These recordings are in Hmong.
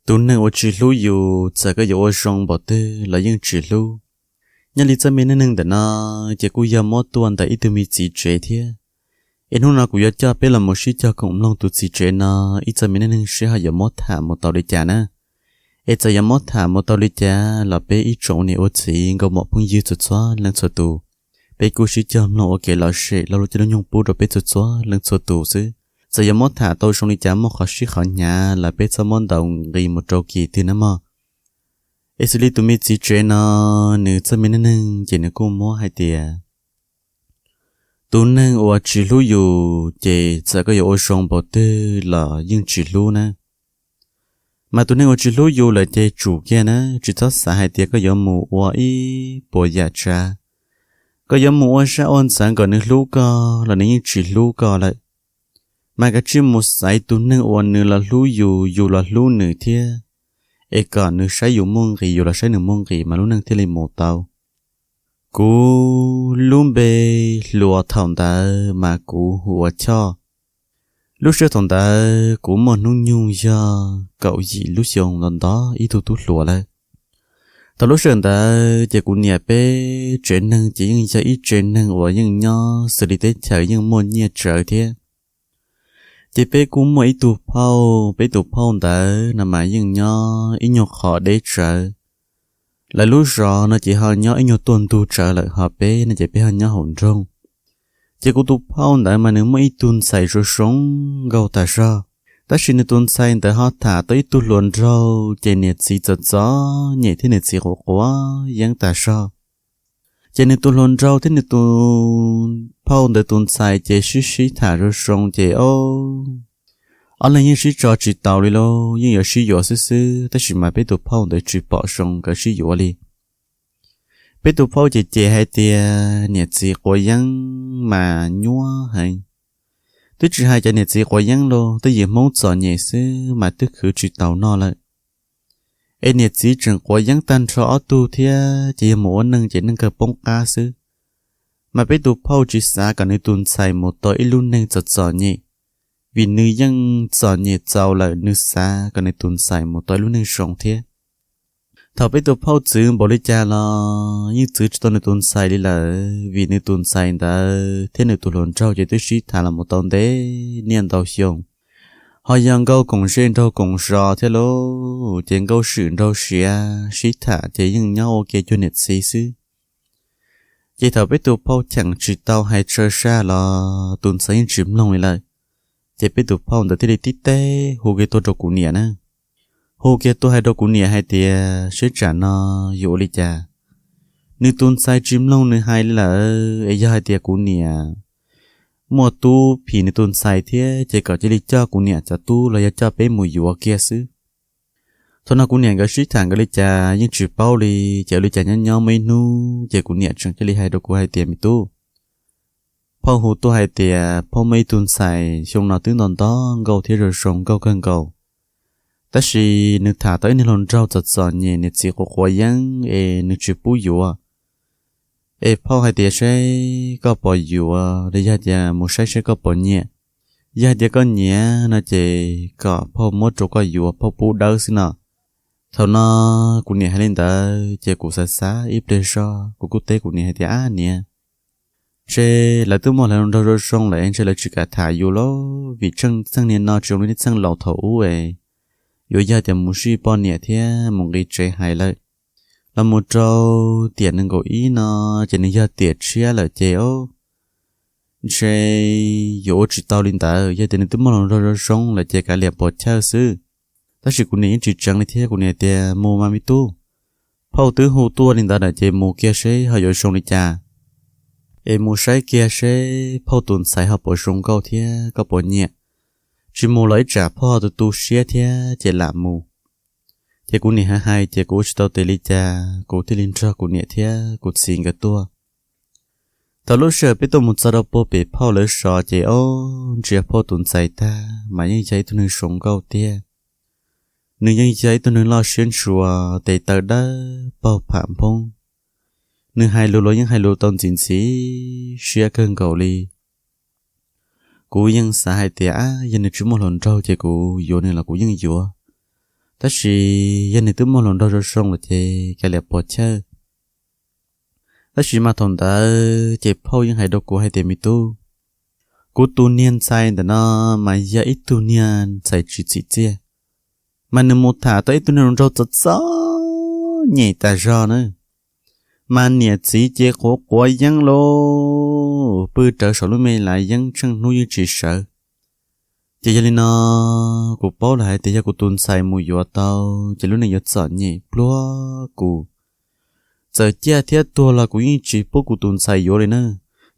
Tus neeg uas tsis hlub yus, txawm koj yuav ua zoo npaum twg los yeej tsis hlub. Nyob li txoj me neej neeg ntawm no, ces kuj yog muab tuaj ntawm ib tug me txiv tsev thiab. Es hnub no kuv yuav coj peb los mus sib cog koom mloog tus txiv tsev no ib txoj me neej neeg seb ho yuav muab tham mus tau li cas na. Es txawm yuav muab tham mus tau li cas los peb ib tsoom ua niam ua txiv nkauj muam phooj ywg txhua txhua leej txhua tus, peb kuj sib cog mloog ua kev lom zem los lub caij lub nyoog pub rau peb txhua txhua leej txhua tus xwb. Txawm yuav muab tham tau zoo li cas, muaj qhov sib qhov hnyav los peb txhob muab ntaus nqi mus rau kis twg na mog. Es xws li tus me txiv tsev no, nws txoj me neej neeg ces nws kuj muab hais tias, tus neeg uas tsis hlub yus ces txawm koj yuav ua zoo npaum twg los yeej tsis hlub na. Mas tus neeg uas tsis hlub yus lawm ces tsum kiag na, tsis txhob xav hais tias koj yuav mus ua ib puas yam tsav, koj yuav mus ua sab ua ntxeev kom nws hlub koj los nws yeej tsis hlub koj lawm. Mas kav tsij mus xaiv tus neeg uas nws los hlub yus, yus los hlub nws thiab, es kom nws saib yus muaj nqis, yus los saib nws muaj nqis, mas lub neej thiaj li mus tau. Kuv lub npe hluas thaum ntawd mas kuv hu ua Choj. Lub sij hawm thaum ntawd kuv muaj hnub nyoog yog kaum yim lub xyoo los ntov ib tug tub hluas lawm. Thaum lub sij hawm ntawd ces kuv niam peb tsev neeg ces yeej yog ib tsev neeg uas yeej nyob xws li teb chaws yeej muaj nyiaj tsawv thiab. Ces peb kuj muaj ib tug phauj, peb tus phauj ntawd no mas yeej nyob ib nyuag qhov deb tsawv. Lawv lub zos no ces ho nyob ib nyuag tuaj ntug tsawv lawm, ho peb no ces peb ho nyob hauv nroog. Ces kuv tus phauj ntawd mas nws muaj ib tug ntxhais zoo zoo nkauj tas zog, tab sis nws tus ntxhais ntawd ho tham tau ib tug hluas nraug, ces niam txiv txom txom nyem thiab niam txiv quav quav yeeb tas zog. Ces nws tus hluas nraug thiab nws tus phauj ntawd tus ntxhais ces sib sib tham zoo zoo ces ob leeg yeej sib tso tsis taus li lauj, yeej yuav sib yuav xwb xwb, tab sis mas peb tus phauj ntawd tsis pom zoo nkawd sib yuav li. Peb tus phauj ces cem hais tias niam txiv quav yeeb mas nyuaj heev. Twb tsis hais cov niam txiv quav yeeb los tej yim Hmoob txom nyem xwb mas twb khwv tsis taus noj lawm. Es niam txiv tseem quav yeeb tag nrho ob tug thiab, ces yog mus ua neej ces neej kawg poob qab xwb. Mas peb tus phauj tsis xav kom nws tus ntxhais mus tau ib lub neej txom txom nyem, vim nws yeej txom nyem txaus lawm, nws xav kom nws tus ntxhais mus tau ib lub neej zoo thiab. Thaum peb tus phauj txwv npaum li cas los yeej txwv tsis tau nws tus ntxhais li lawm, vim nws tus ntxhais ntawd thiab nws tus hluas nraug ces twb sib tham los mus tau ntev niaj ntau xyoo. Ho yog nkauj koom zej nraug koom zos thiab lauj, ces nkauj swm nraug siav, sib tham ces yeej nyob ua ke cuag niam txiv xwb. Ces thaum peb tus phauj cheem tsis tau hais tsawg saj los tus ntxhais yeej tsis mloog li lawm. Ces peb tus phauj ntawd thiaj li tib teb hu kiag tuaj rau kuv niam na. Hu kiag tuaj hais rau kuv niam hais tias seb tsam no yuav ua li cas, nws tus ntxhais tsis mloog nws hais li lawm, es yog hais tias kuv niam muaj tub phim nws tus ntxhais thiab ces kom cia li coj kuv niam cov tub los yog coj peb mus yuav kiag xwb. Thaum no kuv niam nkawd sib tham nkawd li cas yeej tsis paub li, ces ua li cas nyob nyob muaj ib hnub ces kuv niam tseem cia li hais rau kuv hais tias, me tub, phauj hu tuaj hais tias phauj muaj ib tug ntxhais xyoo no twb nto nto nkauj thiab zoo zoo nkauj kawg nkaus, tab sis nws tham tau ib niag hluas nraug txom txom nyem, niam txiv quav quav yeeb es nws tsis pub yuav. Es phauj hais tias seb koj puas yuav los yog tias mus saib seb koj puas nyiam. Yog hais tias koj nyiam no ces kom phauj muab rau koj yuav, phauj pub dawb xwb no. Thaum no kuv niam hais li ntawd ces kuv xav xav ib pliag zog kuv kuj teb kuv niam hais tias, ab niam, ntshe lawv twb muaj lawv hluas nraug zoo zoo lawm, ntshe lawv tsis kam tham yus lauj, vim txheej niaj no tsis zoo li txheej laus thaum ub es yuav yog tias mus zij poj niam thiab mus nqis tsev hais lawm, los mus rau tiam nees nkaum ib no ces nws yog tiam tshiab lawm ces ntshe yuav ua tsis tau li ntawd, yog tias nws twb muaj hluas nraug zoo zoo lawm ces kav liam puas chawj xwb. Tab sis kuv niam yeej tsis tseev li thiab, kuv niam tias mus mas me tub, phauj twb hu tuaj li ntawd lawm ces mus kiag seb ho yuav zoo li cas, es mus saib kiag seb phauj tus ntxhais ho puas zoo nkauj thiab koj puas nyiam. Tsis mus los ib tsam phauj ho tu tu siab thiab ces lam mus. Ces kuv niam hais hais ces kuv ua tsis tau tes li cas, kuv thiaj li nrog kuv niam thiab kuv txiv nkawd tuaj. Thaum lub sij hawm peb tuaj mus txog rau puag pem phauj lawv zos ces ob, ntsia phauj tus ntxhais tag mas yeej yog ib tug neeg zoo nkauj tiag. Nws yeej yog ib tug neeg loj siab ntshua, tes taw dawb paug pham nphoob. Nws hais lus los yeej hais lus tau ntxim ntxim siab kawg nkaus li. Kuv yeej xav hais tias, ab, yog nws tsis muaj hluas nraug ces kuv yuav nws los kuv yeej yuav. Tab sis yog nws twb muaj hluas nraug zoo zoo lawm ces kav liam puas chawj. Tab sis mas thaum ntawd ces phauj yeej hais rau kuv hais tias, me tub, kuv tus niag ntxhais ntawm no mas yog ib tug niag ntxhais tsis txim txiaj, mas nws mus tham tau ib tug niag hluas nraug txom txom nyem tas zog na, mas niam txiv ces quav quav yeeb lauj, pw rawv saum lub me lav yeeb tsheej hnub yeej tsis sawv. Ces yog li no, kuv paub lawm hais tias yog kuv tus ntxhais mus yuav tau, ces lub neej yuav txom nyem pluag kuv. Txawm ciaj thiab tuag los kuv yeej tsis pub kuv tus ntxhais yuav li na.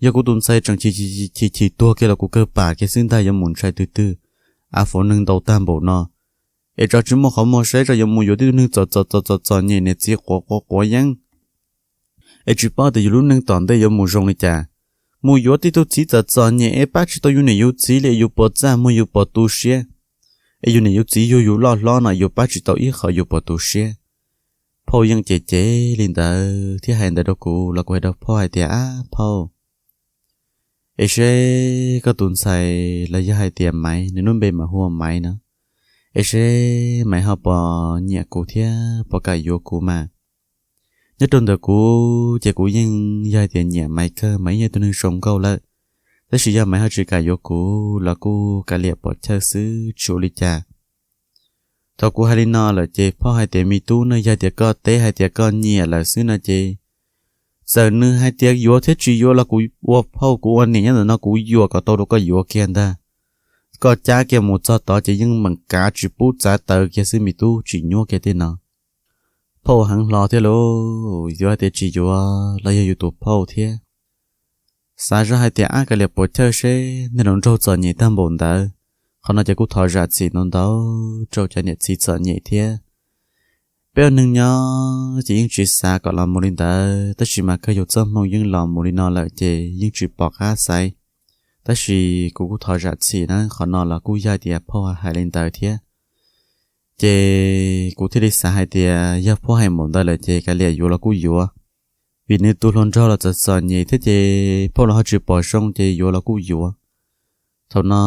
Yog kuv tus ntxhais tseem chim chim tuag kiag los kuv kawg pam kiag xwb ntag, yuav mus ntshai twg twg. Av fauv neeg ntau tag npaum no, es tso tsis muaj qhov muag saib tso yuav mus yuav tib tug neeg txom txom txom txom nyem niam txiv quav quav quav yeeb, es tsis paub tias yus lub neej tom ntej yuav mus zoo li cas. Mus yuav tib tug txiv txom txom nyem es pab tsis tau yus niam yus txiv li es yus puas txaj muag yus puas tu siab, es yus niam yus txiv yug yus loj hlob no yus pab tsis tau ib qho yus puas tu siab. Phauj yeej cem cem li ntawd thiab hais ntawd rau kuv los kuv hais rau phauj hais tias, ab phauj, es seb koj tus ntxhais los yog hais tias Maiv, nws lub npe mas hu ua Maiv no, es seb Maiv ho puas nyiam kuv thiab puas kam yuav kuv mas. Nyob rau ntawm kuv ces kuv yeej yog hais tias nyiam Maiv kawg, Maiv yeej yog tus neeg zoo nkauj lawm. Tab sis yog Maiv ho tsis kam yuav kuv los kuj kav liam puas chawj xwb tsis ua li cas. Thaum kuv hais li no lawm ces phauj hais tias, me tub, no yog tias koj teb hais tias koj nyiam lawm xwb no ces txawm nws hais tias yuav thiab tsis yuav los kuv ua phauj kuv ua niam nyob ntawm no kuv yuam kom tau rau koj yuav kiag ntag. Koj cab kiag mus txog tod ces yeej meem kav tsis pub txav taws kiag xwb me tub, tsis nyuaj kiag tej no. Phauj heev hlo thiab lauj, yuav hais tias tsis yuav los yog yus tus phauj thiab. Xav zoj hais tias ab kav liam puas chawj seb niag hluas nraug txom nyem tag npaum ntawd. Qhov no ces kuj thov zam txim ntau ntau rau cov niam txiv txom nyem thiab. Peb ua neeg nyob ces yeej tsis xav kom los mus li ntawd, tab sis mas kawg yus txoj hmoo yeej los mus li no lawm ces yeej tsis pom qab xaiv. Tab sis kuv kuj thov zam txim na, qhov no los kuj yog tias phauj hais li ntawd thiab. Ces kuv thiaj li xav hais tias yog phauj hais npaum ntawd lawm ces kav liam yuav los kuj yuav, vim nws tus hluas nraug los txom txom nyem thiab ces phauj los ho tsis pom zoo ces yuav los kuj yuav. Thaum no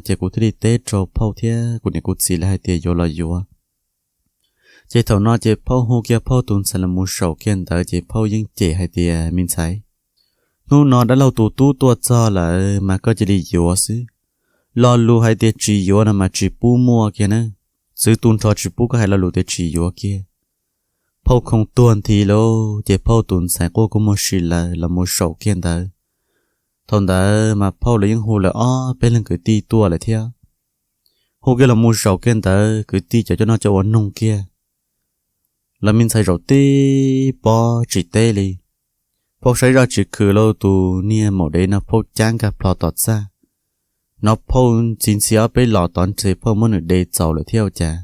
ces kuv thiaj li teb rau phauj thiab kuv niam kuv txiv lawv hais tias yuav los yuav. Ces thaum no ces phauj hu kiag phauj tus ntxhais los mus saum kiag ntawd ces phauj yeej cem hais tias, me ntxhais, hnub no dab laug tus tub tuaj txog lawm mas koj cia li yuav xwb. Lo lus hais tias tsis yuav no mas tsis pub muaj kiag na. Txwv tu nrho tsis pub koj hais lo lus tias tsis yuav kiag. Phauj khoov tuag nthi lauj, ces phauj tus ntxhais quaj kua muag si lawm los mus saum kiag ntawd. Thaum ntawd mas phauj lawv yeej hu lawm ob peb leeg kwv tij tuaj lawm thiab. Hu kiag los mus saum kiag ntawd, kwv tij cov coj noj coj ua noog kiag. Los me ntxhais zaum tib pob tsis teb li. Phauj saib zoj tsis khwm lauj, tus niag maum dev no phauj cab nkag plho tom txaj. Hnov phauj ntxhi ntxhi ob peb los tod ntshe phauj muab nws de txaus lawm thiab ua cas.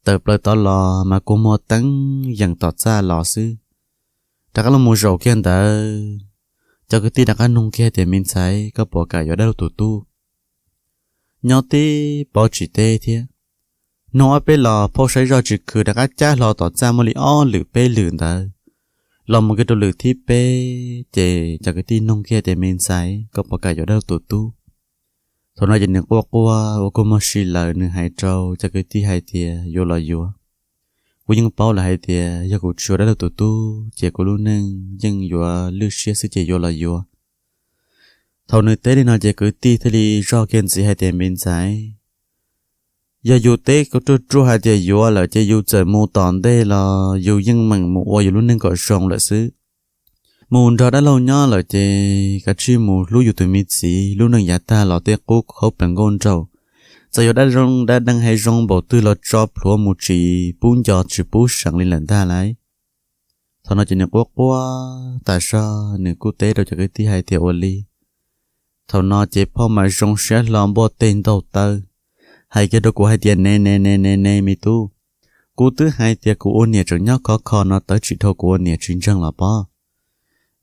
Tawm plaws tod los mas kua muag teeb yees tom txaj los xwb. Rov qab los mus zaum kiag ntawd, cov kwv tij rov qab noog kiag tias, me ntxhais, koj puas kam yuav dab laug tus tub? Nyob tib pob tsis teb thiab. Noog ob peb los phauj saib zoj tsis khwm rov qab cab hlo tom txaj muaj li ob lwm peb lwm ntawd. Los mus kiag rau lwm thib peb ces cov kwv tij noog kiag tias, me ntxhais, koj puas kam yuav dab laug tus tub? Thaum no ces nws quaj quaj ua kua muag si lawm, nws hais rau cov kwv tij hais tias yuav los yuav. Kuv yeej paub lawm hais tias yog kuv tsis yuav dab laug tus tub ces kuv lub neej yeej yuav lwj siab xwb ces yuav los yuav. Thaum nws teb li no ces kwv tij thiaj li zoj kiag ntxiv hais tias, me ntxhais, yog yus teb ruaj ruaj hais tias yuav lawm ces yus txawm mus tom ntej los yus yeej meem mus ua yus lub neej kom zoo lawm xwb. Mus nrog dab laug nyob lawm ces kav tsij mus hlub yus tus me txiv, lub neej yav tag los tej qub khaub plees nkauj nraug. Txawm yuav dab zoo dab deeg hais zoo npaum twg los tso plhuav mus tsis pub nco tsis pub seev li lawm ntag lauj. Thaum no ces nws quaj quaj tas zog, nws kuj teb rau cov kwv tij hais tias ua li. Thaum no ces phauj mas zoo siab hlo npuaj teg ntaug taw, hais kiag rau kuv hais tias, ne ne ne ne ne me tub, kuv twb hais tias kuv ua niam tseem nyob khov kho no tawv tsis dhau kuv ua niam tsis ntseeg los pob.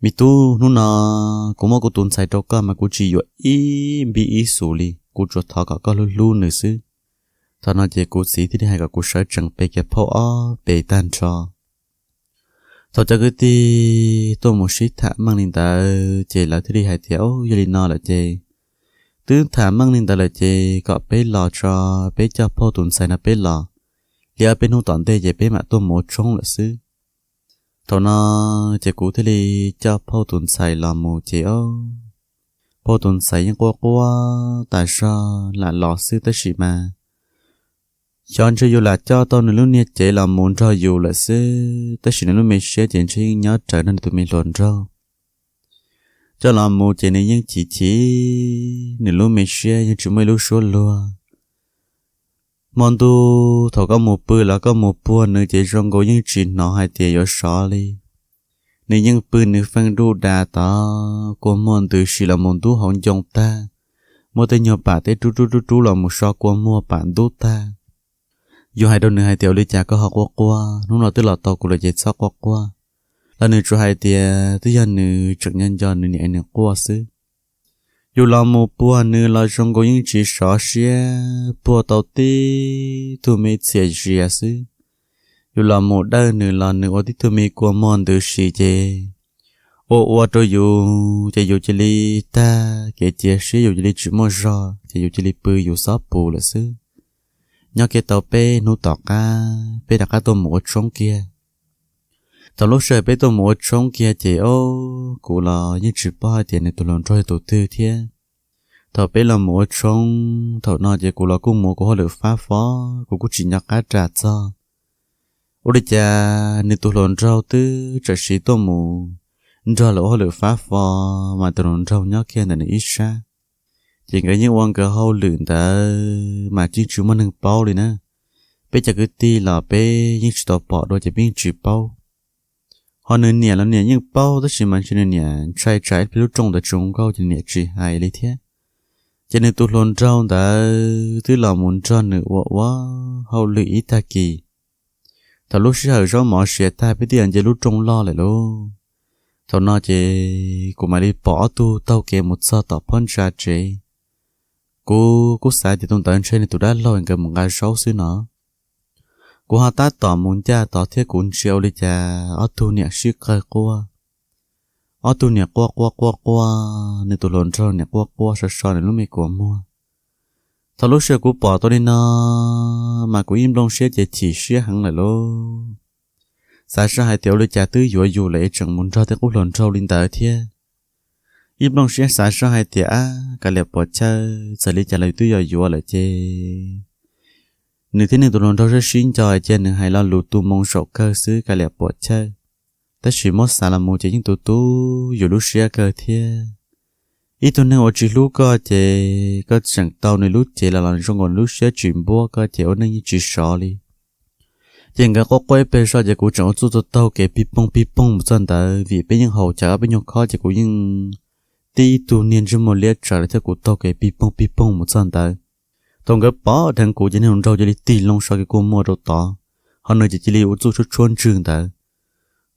Me tub, hnub no kuv muab kuv tus ntxhais rau koj mas kuv tsis yuav ib npib ib xus li, kuv tsuas thov kom koj hlub hlub nws xwb. Thaum no ces kuv txiv thiaj li hais kom kuv sawv tsees pe kiag phauj ob pe tag nrho. Thaum cov kwv tij tuaj mus sib tham meej li ntawd ces lawv thiaj li hais tias, o, yog li no lawm ces, twb tham meej li ntawd lawm ces kom peb los tso, peb coj phauj tus ntxhais no peb los. Tias peb hnub tom ntej ces peb mam tuaj mus ua tshoob lawm xwb. Thaum no ces kuv thiaj li coj phauj tus ntxhais los mus ces o, phauj tus ntxhais yeej quaj quaj tas zog lam los xwb tab sis mas xyov ntshe yus lam coj tau nws lub niag cev los mus nrog yus lawm xwb, tab sis nws lub me siab ces ntshe yeej nyob rawv nrog nws tus me hluas nraug. Coj los mus ces nws yeej chim chim, nws lub me siab yeej tsis muaj ib lub suab luag. Hmo ntuj thaum koj mus pw los koj mus puag nws ces zoo nkaus yeej tsis hnov hais tias yuav sov li. Nws yeej pw nws feej duj das tod, kua muag ntws sim los mus ntub hauv ncoo tag, muaj tej nyuag pam teb rub rub rub rub los mus so kua muag pam ntub tag. Yus hais rau nws hais tias ua li cas koj ho quaj quaj, hnub no twb los tau kuv lawm ces txhob quaj quaj, los nws tsuas hais tias twb yog nws tseem nyob nco nws niam es nws quaj xwb. Yus los mus puag nws los zoo nkaus yeej tsis sov siab, puag tau tib tug me txias zias xwb. Yus los mus dawj nws los nws ua tib tug me kua muag ntws sim ces ua ua rau yus ces yus cia li tag kev cia siab, yus cia li tsis muaj zog ces yus cia li pw yus xob pus lawm xwb. Nyob kiag tau peb hnub tom qab peb rov qab tuaj mus ua tshoob kiag. Thaum lub sij hawm peb tuaj mus ua tshoob kiag ces o, kuv los yeej tsis paub hais tias nws tus hluas nraug yog tus twg thiab. Thaum peb los mus ua tshoob thaum no ces kuv los kuj mus kuv hauj lwm fab fob, kuv kuj tsis nco qab ras txog. Ua li cas nws tus hluas nraug twb txawm siv tuaj mus nrog lawv ua hauj lwm fab fob mas tus hluas nraug nyob kiag ntawm nws ib sab. Ces nkawd yeej ua nkawd hauj lwm ntawd mas yeej tsis muaj neeg paub li na. Peb cov kwv tij los peb yeej tsis tau pom dua ces peb yeej tsis paub. Ho nws niam los niam yeej paub tab sis mas ntshe nws niam ntshai tsam ib pliag lub rooj ntawd tsis zoo nkauj ces nws niam tsis hais li thiab. Ces nws tus hluas nraug ntawd twb los mus nrog nws ua ua hauj lwm ib tag kis. Thaum lub sij hawm zaub mov siav tag peb twb nce lub rooj loj lawm lauj. Thaum no ces kuv mam li pom ob tug taug kev mus txog tom phab ntsa tsev. Kuv kuj xav tias tus ntawd ntshe nws tus dab laug nkawd mus nqa zaub xwb no. Kuv ho tab tom mus ncaj tod thiab kuv ntsia ua li cas ob tug niam sib qawg quaj. Ob tug niam quaj quaj quaj quaj, nws tus hluas nraug niam quaj quaj so so nws lub me kua muag. Thaum lub sij hawm kuv pom tau li no mas kuv ib nplooj siab ces chim siab heev lawm lauj. Xav zoj hais tias ua li cas twb yuav yus lawm es tseem mus nrog tej qub hluas nraug li ntawd thiab. Ib nplooj siab xav zoj hais tias ab, kav liam puas chawj, txawm li cas los yus twb yog yuav lawm ces nws thiab nws tus hluas nraug sib sib nco cia nws hais lo lus tu moo zaum kawg xwb kav liam puas chawj. Tab sis muab xav los mus ces yeej tu tu yus lub siab kawg thiab. Ib tug neeg uas tsis hlub koj ces koj tseem tau nws lub cev los los zoo nkaus nws lub siab tsis npuab koj ces ua neej yeej tsis sov li. Ces nkawd quaj quaj ib pliag zog ces kuv tseem ua txuj taug kev pig poog pig poog mus txog ntawd vim peb yeej haus cawv ob peb nyuag khob ces kuv yeej tib ib tug niag ntsej muag liab tsawv lawm thiab kuv taug kev pig poog pig poog mus txog ntawd. Thaum nkawd pom dheev kuv ces niag hluas nraug cia li tig loo so kiag kua muag rau tod, ho nws ces cia li ua txuj tshuab tshuab ntswg ntawd.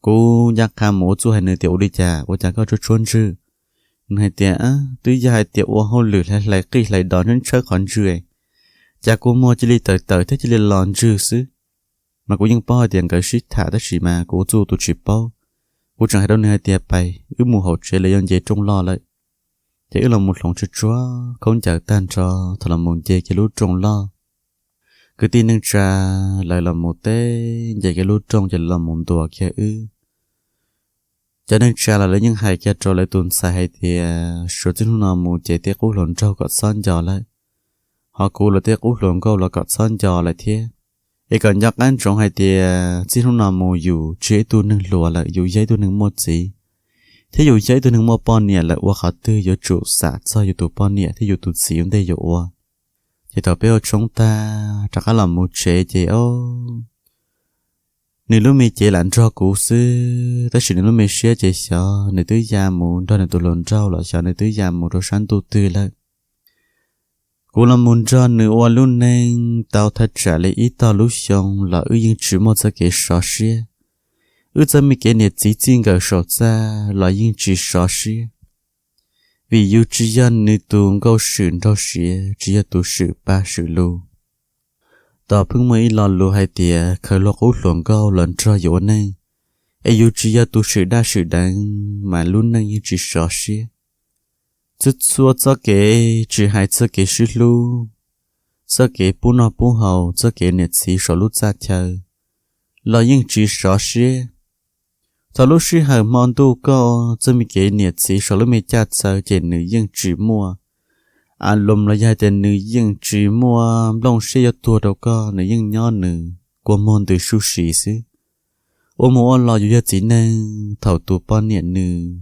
Kuv ncaj qha mus ua txuj hais nws tias ua li cas ua cas koj tshuab tshuab ntswg. Nws hais tias twb yog hais tias ua hauj lwm hlais hlais qij hlais dos ntsawb ntsawb qhov ntswg, cas kua muag cia li tawm tawm thiab cia li los ntswg xwb. Mas kuv yeej paub hais tias nkawd sib tham tab sis mas kuv ua txuj tus tsis paub. Kuv tseem hais rau nws hais tias pais wb mus hauv tsev lawv yuav nce rooj loj lawm. Ces wb los mus hloov tsuag tsuag khaub ncaws tag nrho thaum los mus nce kiag lub rooj loj. Kwv tij neej tsa lawv los mus teb nce kiag lub rooj ces lawv los mus ntuas kiag wb. Cov neej tsa los lawv yeej hais kiag rau lawv tus ntxhais hais tias suav txij hnub no mus ces tej qub hluas nraug kom txhob nco lawm, ho kuv los tej qub hluas nkauj los kom txhob nco lawm thiab. Es kom nco qab ntsoov hais tias txij hnub no mus yus tsis yog ib tug neeg hluas lawm, yus yog ib tug neeg muaj txiv, thiab yus yog ib tug neeg muaj poj niam lawm, ua qhov twg yuav tsum xam txog yus tus poj niam thiab yus tus txiv ua ntej yuav ua. Ces thaum peb ua tshoob tag rov qab los mus tsev ces o, nws lub me cev lam nrog kuv xwb, tab sis nws lub me siab ces xyov nws twb ya mus nrog nws tus hluas nraug los xyov nws twb ya mus rau sab ntuj twg lawm. Kuv los mus nrog nws ua lub neej tau thaj tsam li ib tog lub xyoo los wb yeej tsis muaj txoj kev sov siab. Wb txoj me kev niam txiv txij nkawm saum txaj los yeej tsis sov siab, vim yus tsis yog nws tus nkauj swm nraug siav, tsis yog tus swm pag swm lus. Tos pheej muaj ib lo lus hais tias khaws luag qub hluas nkauj los nrog yus ua neej, es yus tsis yog tus swm daj swm deev mas lub neej yeej tsis sov siab. Txhua txhua txoj kev tsis hais txoj kev sib hlub, txoj kev pub noj pub haus, txoj kev niam txiv saum lub txaj chaw los yeej tsis sov siab. Thaum lub sij hawm hmo ntuj koj txoj me kev niam txiv saum lub me caj txawv ces nws yeej tsis muaj a loos los yog hais tias nws yeej tsis muaj nplooj siab yuav tuag rau koj, nws yeej nyob nws kua muag ntws suj si xwb. Ua mus ua los yus yog txiv neej, thaum tus poj niam nws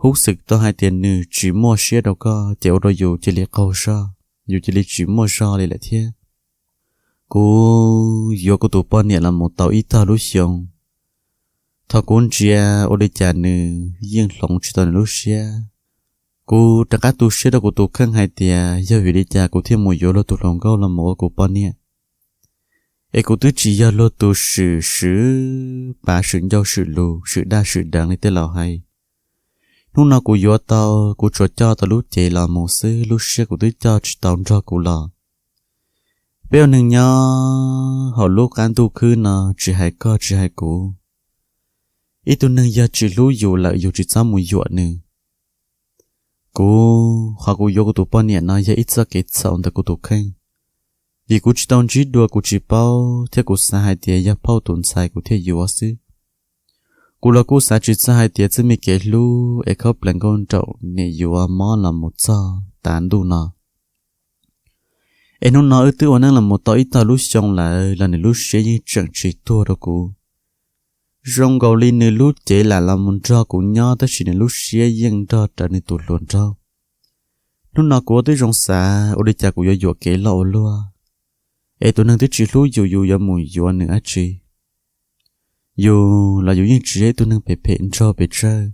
hub xwm tau hais tias nws tsis muaj siab rau koj ces ua rau yus cia li qaug zog, yus cia li tsis muaj zog li lawm thiab. Kuv yuav kuv tus poj niam los mus tau ib tog lub xyoo, thaum kuv ntsia ua li cas nws yeej hloov tsis tau nws lub siab. Kuv rov qab tu siab rau kuv tus kheej hais tias yog vim li cas kuv thiaj mus yuav luag tus hluas nkauj los mus ua kuv poj niam, es kuv twb tsis yog luag tus swm swm pav, swm ncauj swm lus, swm daj swm deev li tej laus hais. Hnub no kuv yuav tau, kuv tsuas coj tau lub cev los mus xwb, lub siab kuv twb coj tsis tau nrog kuv los. Peb ua neeg nyob hauv lub qab ntuj khwb no, tsis hais koj tsis hais kuv, ib tug neeg yog tsis hlub yus lawm yus tsis txhob mus yuam nws. Kuv, qhov kuv yuav kuv tus poj niam no yog ib txoj kev txhaum ntawm kuv tus kheej, vim kuv tsis tau ntsib dua kuv tsis paub, thiab kuv xav hais tias yog phauj tus ntxhais kuv thiaj yuav xwb. Kuv los kuj xav tsis txog hais tias txoj me kev hlub es khaub plees nkauj nraum niam yuav mob los mus txog tav ntuj no. Es hnub no wb twb ua neej los mus tau ib tog lub xyoo lawm los nws lub siab yeej tseem tsis tuag rau kuv. Zoo nkaus li nws lub cev lam los mus nrog kuv nyob tab sis nws lub siab yeej nrog rawv nws tus hluas nraug. Hnub no kuv ua tib zoo xav ua li cas kuv yuav yuam kev loj ua luaj, es tus neeg twb tsis hlub yus yus yuav mus yuav nws dab tsi? Yus los yus yeej tsis yog ib tug neeg phem phem nraug pes tsawg,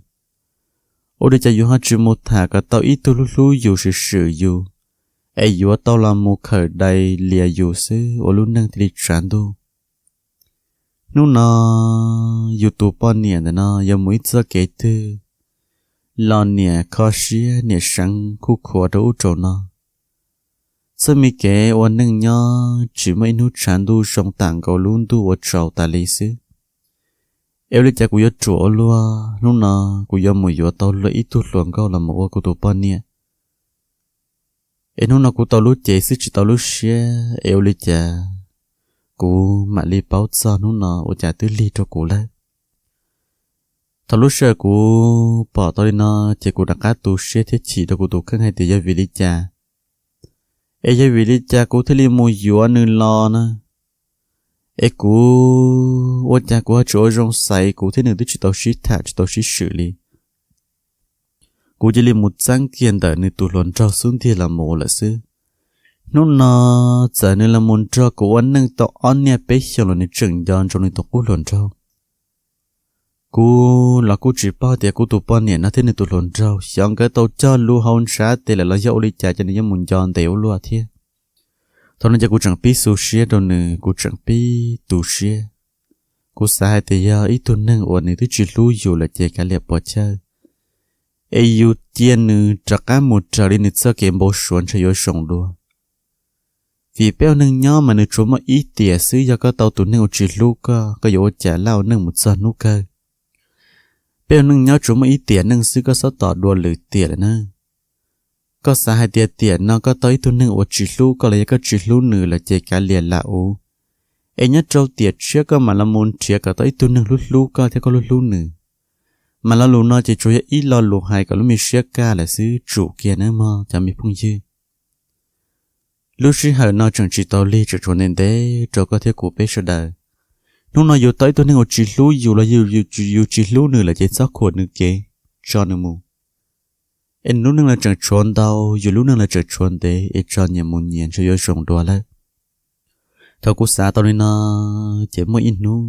ua li cas yus ho tsis mus tham kom tau ib tug hlub hlub yus swm swm yus, es yuav tau los mus khawm dais lias yus xwb ua lub neej thiaj li tsav ntuj. Hnub no yus tus poj niam ntawm no yuav mus ib txoj kev twg los niam kho siab niam seev khuj khuav rau ub rau no. Txoj me kev ua neej nyob tsis muaj ib hnub tshav ntuj zoo tam nkaus lub ntuj ua tsaus tas li xwb. Es ua li cas kuv yuav ruam ua luaj, hnub no kuv yuav mus yuav tau luag ib tug hluas nkauj los mus ua kuv tus poj niam. Es hnub no kuv tau lub cev xwb tsis tau lub siab, es ua li cas kuv mam li paub txog hnub no ua cas twb lig rau kuv lawm. Thaum lub sij hawm kuv pom tau li no, ces kuv rov qab tu siab thiab chim rau kuv tus kheej hais tias yog vim li cas, es yog vim li cas kuv thiaj li mus yuav nws los na. Es kuv ua cas kuv ho tsis ua zoo xaiv, kuv thiab nws twb tsis tau sib tham tsis tau sib swm li. Kuv cia li mus txeeb kiag ntawm nws tus hluas nraug xub ntiag los mus lawm xwb. Hnub no txawm nws los mus nrog kuv ua neej tau ob niaj peb xyoos los nws tseem nco ntsoov nws tus qub hluas nraug. Kuv los kuj tsis paub tias kuv tus poj niam no thiab nws tus hluas nraug xyov nkawd tau cog lus haus ntshav tes lawm los yog ua li cas ces nws yuav mus nco ntev ua luaj thiab. Thaum no ces kuv tseem pib xu siab rau nws, kuv tseem pib tu siab. Kuv xav hais tias yog ib tug neeg uas nws twb tsis hlub yus lawm ces kav liam puas chawj, es yus cia nws rov qab mus raws li nws txoj kev npau suav ntshe yuav zoo dua. Vim peb ua neeg nyob mas nws tsuas muaj ib tiam xwb, yog koj tau tus neeg uas tsis hlub koj, koj yuav ua cas laj ua neej mus txog hnub kawg? Peb ua neej nyob tsuas muaj ib tiam neej xwb, koj txhob tos dua lwm tiam lawm na. Koj xav hais tias tiam no koj tau ib tug neeg uas tsis hlub koj los yog koj tsis hlub nws lawm ces kav liam lam uv, es nyob rau tiam tshiab koj mam los mus nrhiav kom tau ib tug neeg hlub hlub koj thiab koj hlub hlub nws. Mas lo lus no ces tsuas yog ib lo lus hais kom lub me siab kaj lawm xwb, tsum kiag nawb mog cov me phooj ywg. Lub sij hawm no tseem tsis tau lig, tseem tshuav ntev ntev rau koj thiab kuv peb sawv daws. Hnub no yus tau ib tug neeg uas tsis hlub yus los yus tsis hlub nws lawm ces txhob khuam nws kev, tso nws mus. Es nws lub neej los tseem tshuav ntau, yus lub neej los tseem tshuav ntev, es tso nyias mus nyias ntshe yuav zoo dua lawm. Thaum kuv xav tau li no, ces muaj ib hnub,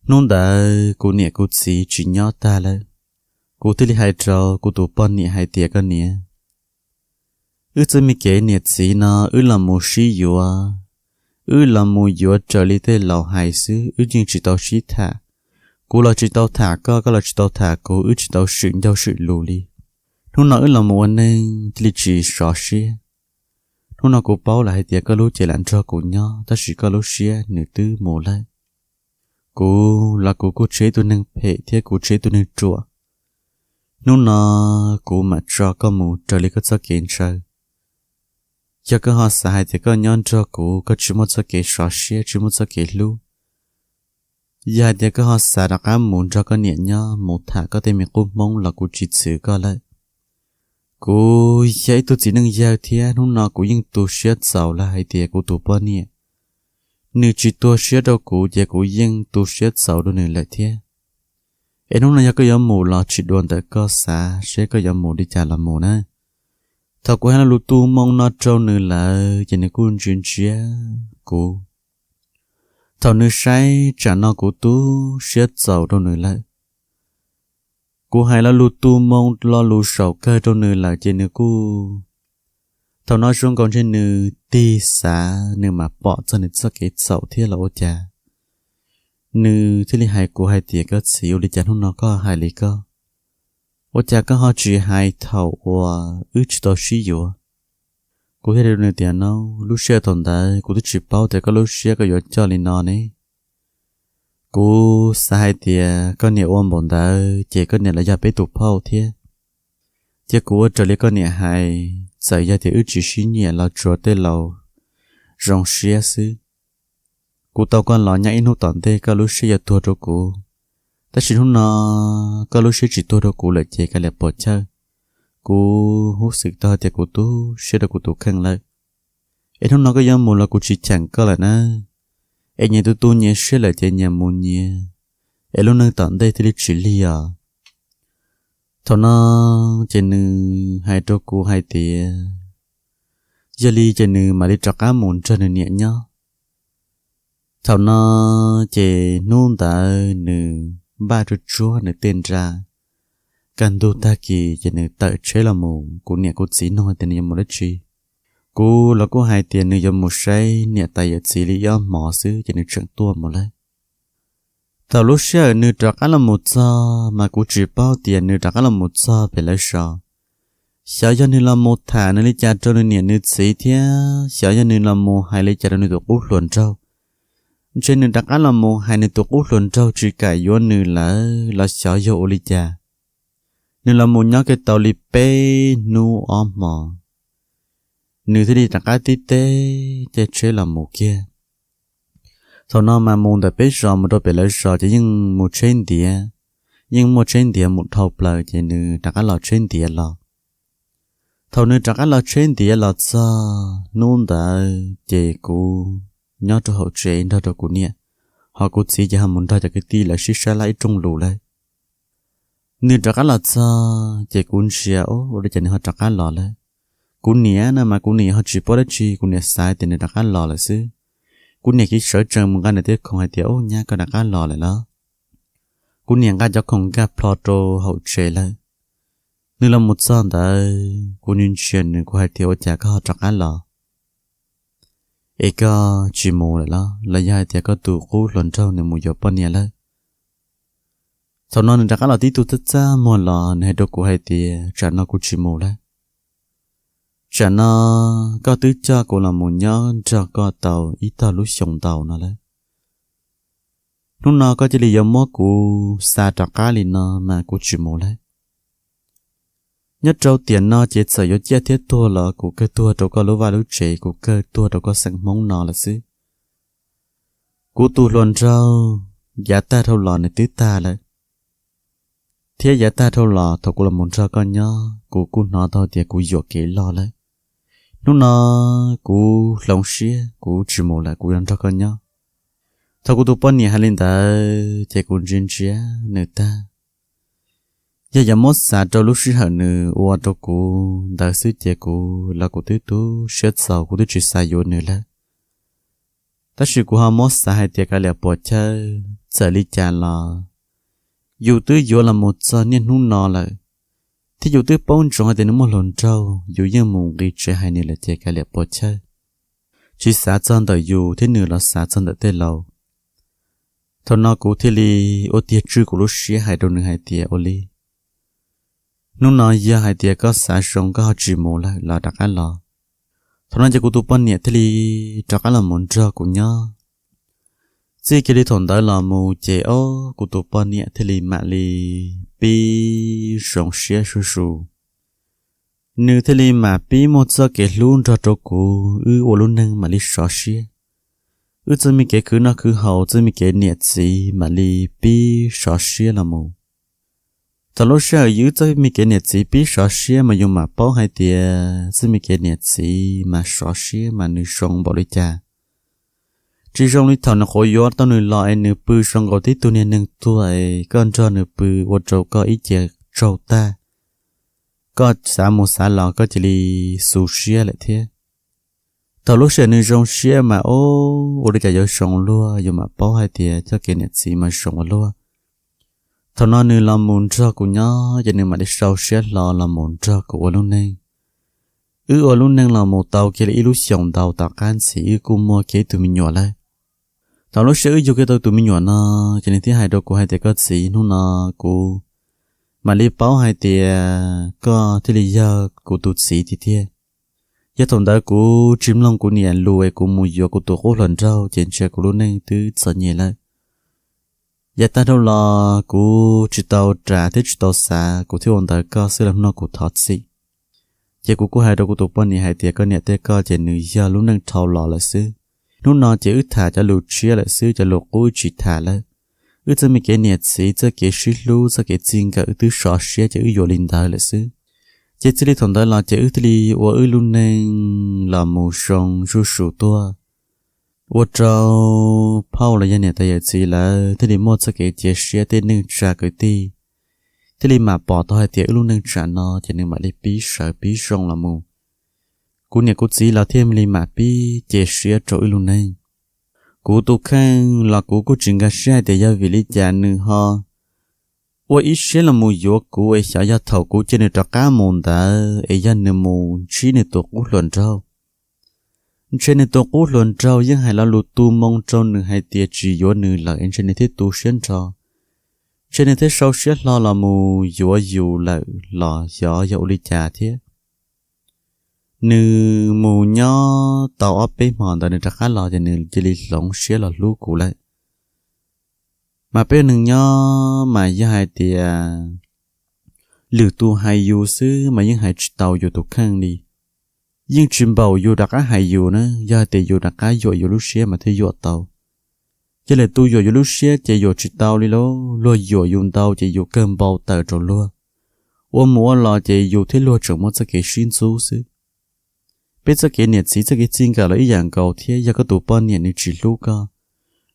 hnub ntawd kuv niam kuv txiv tsis nyob tag lawm, kuv thiaj li hais rau kuv tus poj niam hais tias koj niam, wb txoj me kev niam txiv no wb los mus sib yuav, wb los mus yuav raws li tej laus hais xwb, wb yeej tsis tau sib tham. Kuv los tsis tau tham koj, koj los tsis tau tham kuv, wb tsis tau swm ncauj swm lus li. Hnub no wb los mus ua neej thiaj li tsis sov siab. Hnub no kuv paub lawm hais tias koj lub cev lam nrog kuv nyob tab sis koj lub siab nws twb mus lawm. Kuv los kuv kuj tsis yog ib tug neeg phem thiab kuv tsis yog ib tug neeg ruam. Hnub no kuv mam tso koj mus raws li koj txoj kev ntshaw. Yog koj ho xav hais tias koj nyob nrog kuv koj tsis muaj txoj kev sov siab tsis muaj txoj kev hlub, yog hais tias koj ho xav rov qab mus nrog koj niam nyob mus tham koj tej me qub hmoob los kuv tsis txwv koj lawm. Kuv yog ib tug txiv neej yawg thiab hnub no kuv yeej tu siab txaus lawm hais tias kuv tus poj niam nws tsis tuag siab rau kuv ces kuv yeej tu siab txaus rau nws lawm thiab. Es hnub no yog koj yuav mus los tsis dua ntawm koj xav seb koj yuav mus li cas los mus na. Thaum kuv hais lo lus tu moo no rau nws lawm ces nws kuj ntsia ntsia kuv. Thaum nws saib tsam no kuv tu siab txaus rau nws lawm. Kuv hais lo lus tu moo lo lus saum kawg rau nws lawm ces nws kuj, thaum no zoo nkaus ntshe nws tig xav nws mam pom txog nws txoj kev txhaum thiab los ua cas, nws thiaj li hais kuv hais tias, koj txiv, ua li cas hnub no koj hais li koj? Ua cas koj ho tsis hais thaum uas wb tsis tau sib yuav? Kuv thiaj li nws tias, no, lub sij hawm thaum ntawd kuv twb tsis paub tias koj lub siab koj yuav coj li no ne. Kuv xav hais tias koj niam ua npaum ntawd ces koj niam los yog peb tus phauj thiab. Ces kuv ua raws li koj niam hais, txawm yog tias wb tsis sib nyiam los tsuas tej laus zoo siab xwb. Kuv tau koj los nyob ib hnub tom ntej koj lub siab yuav tuag rau kuv, tab sis hnub no koj lub siab tsis tuag rau kuv lawm ces kav liam puas chawj. Kuv hub xwm tau hais tias kuv tu siab rau kuv tus kheej lawm. Es hnub no koj yuav mus los kuv tsis cheem koj lawm na. Es nyias tu tu nyias siab lawm ces nyias mus nyias, es lub neej tom ntej thiaj li tsis lig os. Thaum no ces nws hais rau kuv hais tias, yog li ces nws mam li rov qab mus nrog nws niam nyob. Thaum no ces hnub ntawd nws npaj tsuag tsuag nws tej nra, kaj ntug tag kis ces nws tawm tsheb los mus, kuv niam kuv txiv nug tias nws yuav mus dab tsi. Kuv los kuj hais tias nws yuav mus saib niam tais yawm txiv li ib ob hmos xwb ces nws tseem tuaj mus lawm. Thaum lub sij hawm nws rov qab los mus txog mas kuv tsis paub tias nws rov qab los mus txog pem lawv zos. Xyov yog nws los mus tham nws li cas rau nws niam nws txiv thiab xyov yog nws los mus hais li cas rau nws tus qub hluas nraug. Ntshe nws rov qab los mus hais nws tus qub hluas nraug tsis kam yuav nws lawm los xyov yog ua li cas. Nws los mus nyob kiag tau li peb hnub ob hmos, nws thiaj li rov qab tib teb caij tsheb los mus kiag. Thaum no mas mus ntawm peb zos mus rau pem lawv zos ces yeej mus tsheb ntiav, yeej muaj tsheb ntiav mus dhau plaws ces nws rov qab los tsheb ntiav los. Thaum nws rov qab los tsheb ntiav los txog hnub ntawd ces kuv nyob rau hauv tsev nrog rau kuv niam, ho kuv txiv ces ho mus nrog cov kwv tij lawv sib sab laj ib rooj lus lawm. Nws rov qab los txog ces kuv ntsia, ua li cas nws ho rov qab los lawm? Kuv niam na mas kuv niam ho tsis paub dab tsi, kuv niam xav tias nws rov qab los lawm xwb. Kuv niam kiv sawv tsees mus nqa nws tej khoom hais tias, ub nyab, koj rov qab los lawm los? Kuv niam nqa cov khoom nkag plho rau hauv tsev lawm. Nws los mus txog ntawd kuv ntsia ntsia nws, kuv hais tias, ua cas koj ho rov qab los? Es koj tsis mus lawm los, los yog hais tias koj tus qub hluas nraug nws mus yuav poj niam lawm? Thaum no nws rov qab los tib tug txaj txaj muag los nws hais rau kuv hais tias, tsam no kuv tsis mus lawm. Tsam no koj twb coj kuv los mus nyob nrog koj tau ib tog lub xyoo ntau no lawm. Hnub no koj cia li yuav muab kuv xa rov qab li no mas kuv tsis mus lawm. Nyob rau tiam no ces txawm yuav ciaj thiab tuag los kuv kawg tuag rau koj lub vaj lub tsev, kuv kawg tuag rau koj xeem Hmoob no lawm xwb. Kuv tus hluas nraug yav tag dhau los nws twb tag lawm, thiab yav tag dhau los thaum kuv los mus nrog koj nyob kuv kuj hnov tau tias kuv yuam kev loj lawm. Hnub no kuv hloov siab kuv tsis mus lawm, kuv yuav nrog koj nyob. Thaum kuv tus poj niam hais li ntawd ces kuv ntsia ntsia nws tag. Yog yuav muab xav rau lub sij hawm nws ua rau kuv ntawd xwb ces kuv los kuv twb tu siab txaus, kuv twb tsis xav yuav nws lawm. Tab sis kuv ho muab xav hais tias kav liam puas chawj, txawm li cas los yus twb yuav los mus txog niaj hnub no lawm, thiab yus twb paub ntsoov hais tias nws muaj hluas nraug, yus yeej mus nqis tsev hais nws lawm ces kav liam puas chawj. Tsis xav txog ntawm yus thiab nws los xav txog ntawm tej laus. Thaum no kuv thiaj li ua tiag tswj kuv lub siab hais rau nws hais tias, ua li, hnub no yog hais tias koj xav zoo koj ho tsis mus lawm los rov qab los. Thaum no ces kuv tus poj niam thiaj li rov qab los mus nrog kuv nyob. Txij kiag li thaum ntawd los mus ces ob kuv tus poj niam thiaj li mam li pib zoo siab zuj zus. nws thiaj li mam pib muaj txoj kev hlub nrog rau kuv, wb ua lub neej mam li sov siab. Wb txoj me kev khwv noj khwv haus, txoj me kev niam txiv mam li pib sov siab los mus. Thaum lub sij hawm wb txoj me kev niam txiv pib sov siab mas yus mam paub hais tias txoj me kev niam txiv mas sov siab mas nws zoo npaum li cas. Tsis zoo li thaum nws quav yuav tau nws los es nws pw zoo nkaus tib tug niag neeg tuag es koj nrog nws pw ua rau koj ib ce tsaug tag, koj xav mus xav los koj cia li xu siab lawm thiab. Thaum lub sij hawm nws zoo siab mas ua li cas yuav zoo luag, yus mam paub hais tias txoj kev niam txiv mas zoo ua luaj. Thaum no nws los mus nrog kuv nyob ces nws mam li sau siab hlo los mus nrog kuv ua lub neej. Wb ua lub neej los mus tau kiag li ib lub xyoos ntau tom qab ntxiv wb kuj muaj kiag ib tug me nyuam lawm. Thaum lub sij hawm wb yug kiag tau tus me nyuam no, ces nws thiaj hais rau kuv hais tias, koj txiv, hnub no kuv mam li paub hais tias koj thiaj li yog kuv tus txiv tiag tiag. Yog thaum ntawd kuv tsis mloog kuv niam lus es kuv mus yuav kuv tus qub hluas nraug ces ntshe kuv lub neej twb txom nyem lawm. Yav tag dhau los kuv tsis tau ras thiab tsis tau xav, kuv thiaj ua ntawd koj xwb los hnub no kuv thov txim. Ces kuv kuj hais rau kuv tus poj niam hais tias koj niam thiab koj ces nws yog lub neej dhau los lawm xwb. Hnub no ces wb tham cov lus tshiab lawm xwb, cov lus qub wb tsis tham lawm. Wb txoj me kev niam txiv, txoj kev sib hlub, txoj kev txij nkawm wb twb sov siab ces wb yuav li ntawd lawm xwb. Ces txij li thaum ntawd los ces wb thiaj li ua wb lub neej los mus zoo zuj zus tuaj, ua rau phauj los yog niam tais yawm txiv lawv thiaj li muaj txoj kev cia siab, tej neej tsa kwv tij thiaj li mam pom tau hais tias wb lub neej tsam no ces nws mam li pib sawv pib zoo los mus. Kuv niam kuv txiv los thiaj li mam pib cia siab rau wb lub neej. Kuv tus kheej los kuv kuj tsis nkag siab hais tias yog vim li cas nws ho ua ib siab los mus yuav kuv es xyov yog thaum kuv cia nws rov qab mus ntawd es yog nws mus ntsib nws tus qub hluas nraug. Ntshe nws tus qub hluas nraug yeej hais lo lus tu moo rau nws hais tias tsis yuav nws lawm es ntshe nws thiaj tu siab nrho. Ntshe nws thiaj sau siab hlo los mus yuav yus lawm los xyov yog ua li cas thiab. Nws mus nyob tau ob peb hmo ntawd nws rov qab los ces nws cia li hloov siab los hlub kuv lawm. Mas peb ua neeg nyob mas yog hais tias lwm tus hais yus xwb mas yeej hais tsis tau yus tus kheej li. Yeej tsis npaum yus rov qab hais yus na, yog hais tias yus rov qab yuam yus lub siab mas thiaj yuam tau. Ces lwm tus yuam yus lub siab ces yuam tsis tau li lauj, luag yuam yus ntau ces yus kawg npau taws rau luag. Ua mus ua los ces yus thiab luag tseem muaj txoj kev sib ntxub xwb. Peb txoj kev niam txiv txoj kev txij nkawm los ib yam nkaus thiab, yog koj tus poj niam nws tsis hlub koj,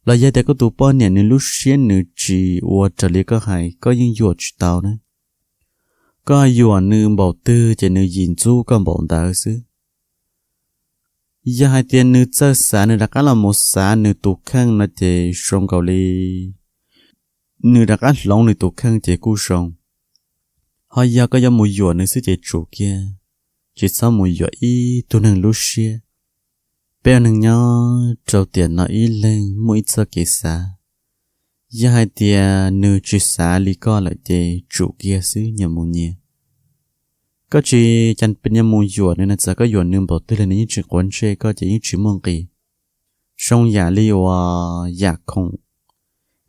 los yog tias koj tus poj niam nws lub siab nws tsis ua raws li koj hais, koj yeej yuam tsis tau na. Koj yuam nws npaum twg ces nws yim ntxub koj npaum ntawd xwb. Yog hais tias nws txawj xav nws rov qab los mus xav nws tus kheej no ces zoo nkaus li nws rov qab hloov nws tus kheej ces kuj zoo. Ho yog koj yuav mus yuam nws xwb ces tsum kiag, tsis txhob mus yuam ib tug neeg lub siab. Peb ua neeg nyob rau tiam no ib leeg muaj ib txoj kev xav. Yog hais tias nws tsis xav li koj lawm ces tsum kiag xwb nyias mus nyias. Koj tsis cas pes yuav mus yuam nws na, txawm koj yuam nws npaum twg los nws yeej tsis quav ntsej koj ces yeej tsis muaj nqis. Zoo yam li uas yam khoom,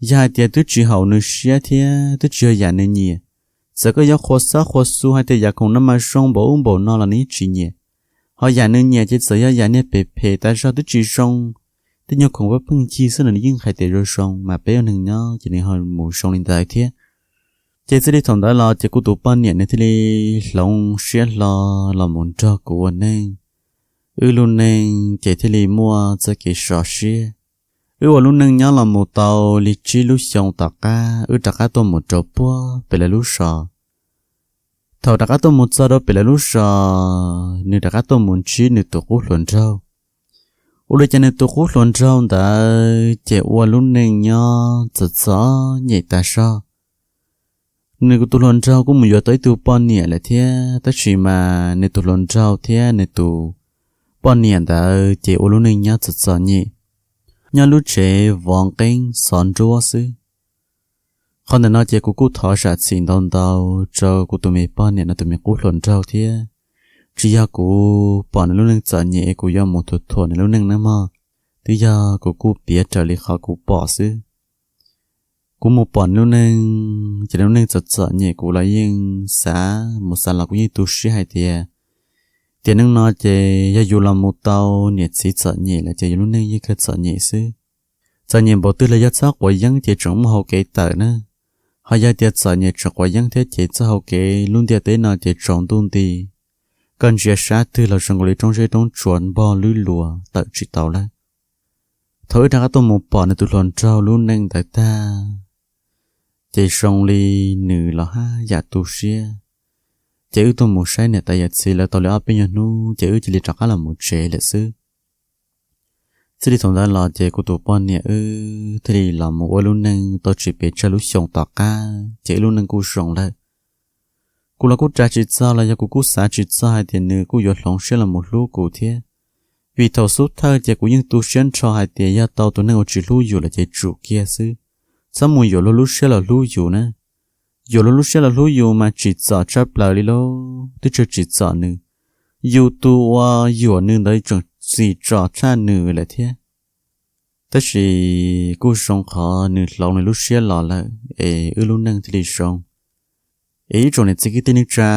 yog hais tias twb tsis haum nws siab thiab twb tsis yog yam nws nyiam, txawm koj yuav qhuas xab qhuas xu hais tias yam khoom no mas zoo npaum ub npaum no los nws yeej tsis nyiam. Ho yam nws nyiam ces txawm yog yam niag phem phem tas zog twb tsis zoo, tej nyuag khoom pheej pheej ncig xwb los nws yeej hais tias zoo zoo, mas peb ua neeg nyob ces nws ho mus zoo li ntawd thiab. Ces txij li thaum ntawd los ces kuv tus poj niam nws thiaj li hloov siab hlo los mus nrog kuv ua neej. Wb lub neej ces thiaj li muaj txoj kev sov siab. Wb ua lub neej nyob los mus tau li tsib lub xyoo tom qab wb rov qab tuaj mus rau puag pem lawv lub zos. Thaum rov qab tuaj mus txog rau pem lawv lub zos, nws rov qab tuaj mus ntsib nws tus qub hluas nraug. Ua li cas nws tus qub hluas nraug ntawd ces ua lub neej nyob txom txom nyem tas zog. Nws tus hluas nraug kuj mus yuav tau ib tug poj niam lawm thiab, tab sis mas nws tus hluas nraug thiab nws tus poj niam ntawd ces ua lub neej nyob txom txom nyem, nyob lub tsev vov nqeeb xov nruab xwb. Qhov ntawm no ces kuv kuj thov zam txim ntau ntau rau kuv tus me poj niam no tus me qub hluas nraug thiab. Tsis yog kuv pom nws lub neej txom nyem es kuv yuav mus thuam thuam nws lub neej nawb mog, twb yog kuv kuj piav raws li qhov kuv pom xwb. Kuv mus pom nws lub neej ces nws lub neej txom txom nyem, kuv los yeej xav mus xav los kuv yeej tu siab hais tias Tiam neej no ces yog yus los mus tau niam txiv txom nyem lawm ces yus lub neej yeej kawg txom nyem xwb. Txom nyem npaum twg los yog txhob quav yeeb ces tseem muaj hau kev tawm na. Ho yog tias txom nyem tseem quav yeeb thiab ces txoj hau kev lub ntiaj teb no ces tsaus ntuj nti. Koj ntsia sab twg los zoo nkaus li roob zeb roob tsuas npog lwb luas tawm tsis tau lawm. Thaum wb rov qab tuaj mus pom nws tus hluas nraug lub neej ntawd tag, ces zoo li nws los haj yam tu siab. Ces wb tuaj mus saib niam tais yawm txiv lawv tau li ob peb nyuag hnub ces wb cia li rov qab los mus tsev lawm xwb. Txij li thaum ntawd los ces kuv tus poj niam wb thiaj li los mus ua lub neej tau tsis pes tsawg lub xyoo tom qab ces wb lub neej kuj zoo lawm. Kuv los kuj ras tsis txog los yog kuv kuj xav tsis txog hais tias nws kuj yuav hloov siab los mus hlub kuv thiab. Vim thaum xub thawj ces kuv yeej tu siab nrho hais tias yog tau tus neeg uas tsis hlub yus lawm ces tsum kiag xwb, txhob mus yuam luag lub siab los hlub yus na. Yuam luag lub siab los hlub yus mas tsim txom tshaj plaws li lauj, twb tsis tsim txom nws, yus tus uas yuam nws ntawd tseem tsim txom tshaj nws lawm thiab. Tab sis kuj zoo qhov nws hloov nws lub siab los lawm es wb lub neej thiaj li zoo. Es ib tsoom niam txiv kwv tij neej tsa,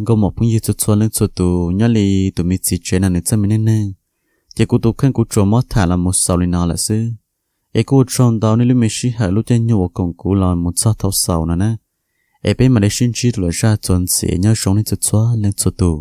nkauj muam phooj ywg txhua txhua leej txhua tus, nyob li tus me txiv tsev no nws txoj me neej neeg, ces kuv tus kheej kuv tsuas muab tham los mus xaus li no lawm xwb. Es kuj ua tsaug ntau nej lub me sij hawm lub caij nyoog uas koom kuv los mus txog thaum xaus no na. Es peb mam li sib ntsib rau lwm zaj txuas ntxiv, nyob zoo nej txhua txhua leej txhua tus.